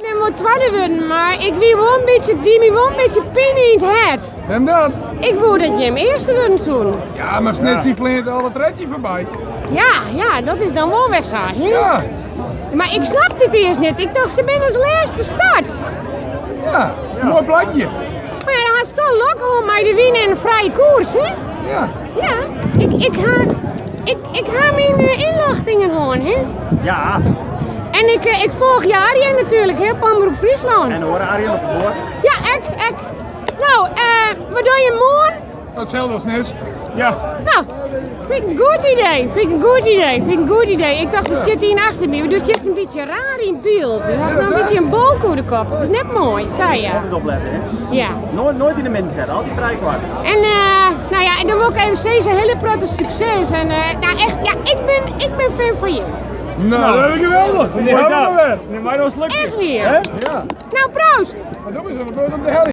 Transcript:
Ik bin wol twadde wurden, mar ik wie wol in bytsje, it die my wol in bytsje pine yn it hert. Wêrom dat? Ik woe dat jim earste wurden soenen. Ja, mar Snits dy fleant alle 13 foarby. Ja, ja, dat is dan wol wer sa, hè? Ja. Mar ik snap dit earst net. Ik tocht, se binne as lêste start. Ja, moai plakje. Mar ja, dan hast toch lok hân mei de wyn en in frije koers, hè? Ja. Ja, ik, ik ha, ik, ik ha myn eh, ynljochtingen hân, hè? Ja. En ik, eh, ik folgje Arjen natuerlik, hè, op Omrop Fryslân. En oare Arjen op de boat. Ja, ek, ek. No, eh, wat dogge je moarn? Itselde as Snits. Ja. No, fyn ik in goed idee. Fyn ik in goed idee. Fyn ik in goed idee. Ik tocht, der stiet ien achter my. Do stiest in bytsje raar yn byld. Do hast no in bytsje in bolk oer de kop. Dat is net moai, sa ja. Altyd oplette, hè? Ja. Noait, noait yn de midden sette, altyd trijekwart. En uh, no ja, en dan wol ik even sizze, hiele protte sukses. En uh, no echt, ja, ik bin, ik bin fan fan jim. No, dat is geweldich. Moai dat. Neem my dan slokje. Echt wier. Ja. No, proost! Maar dat is een op de helling.